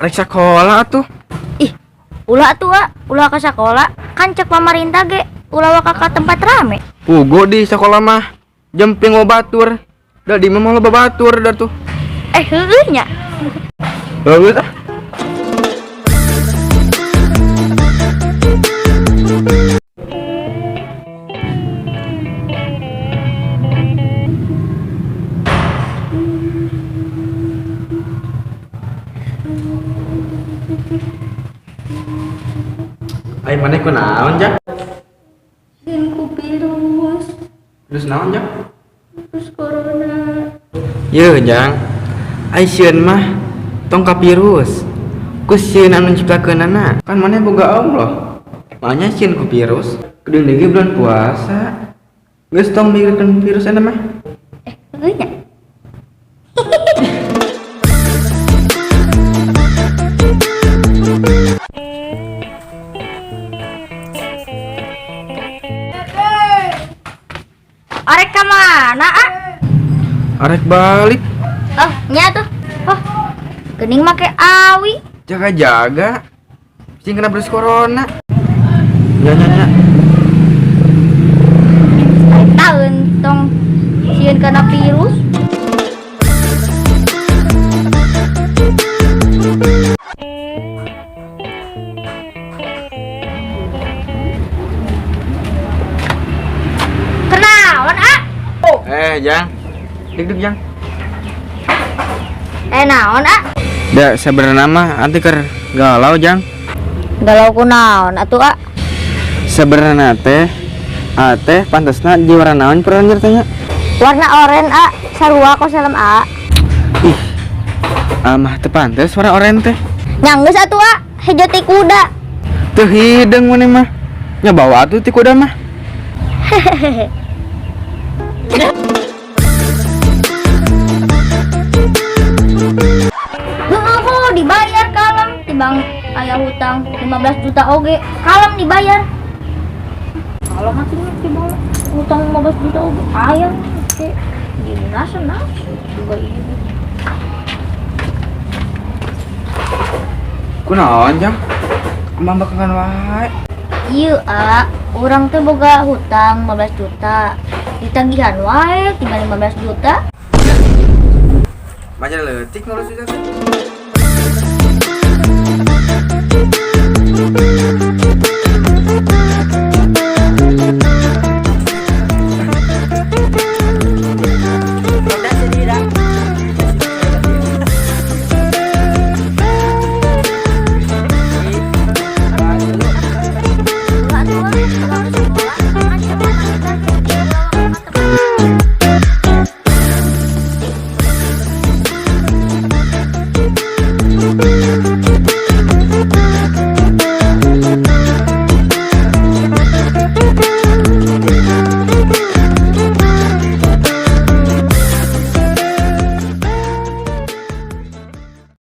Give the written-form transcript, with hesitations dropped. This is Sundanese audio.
Rek sakola atuh. Ih, ulah atuh ah, ulah ke sekolah. Kan cek pamarintah ge ulah waka ka tempat rame. Pugo di sekolah mah jemping batur. Da di mah loba batur da tuh. Eh, heueuh nya. Bagus ah. Ai maneh kunaon, Jang? Sieun ku virus, Terus naon, Jang? Virus corona. Yeuh, Jang. Ai sieun mah tong ka virus. Ku sieun anu nyiptakeunana. Kan maneh boga Allah. Makanya sieun ku virus. Kedeung deui bulan puasa. Geus tong mikirkeun virus eta mah. Eh, heueuh nya. Arek ka mana, ah? Arek balik. Oh, nya tuh. Oh, geuning make awi. Jaga-jaga. Sing kena virus corona. Nya nya nya. Tahun tong sieun kana virus. Kenaon, ah? Eh, Jang. Dik dik, Jang. Eh, naon, ah? Da sebenarnya mah anti keur galau, Jang. Galau kunaon atuh, ah? Sebenarnya teh teh pantesna di warna naon pernah tanya? Warna oren, ah. Sarua kok helm, ah. Ih. Mah teu pantes warna oren teh. Nya geus atuh, ah. Hejo ti kuda. Teu hideung maneh mah. Nya bawa atuh ti kuda mah. Heeh, kok dibayar kalem timbang aya hutang 15 juta oge kalem dibayar. Kalau mati timbang hutang 15 juta oge aya oke dilunasan nah juga ini. Kunaon, Jang? Amang bakangan wae. Iya, ah, urang teh boga hutang 15 juta. Ditagihan wae timbang 15 juta. Majar leutik ngurus itu teh.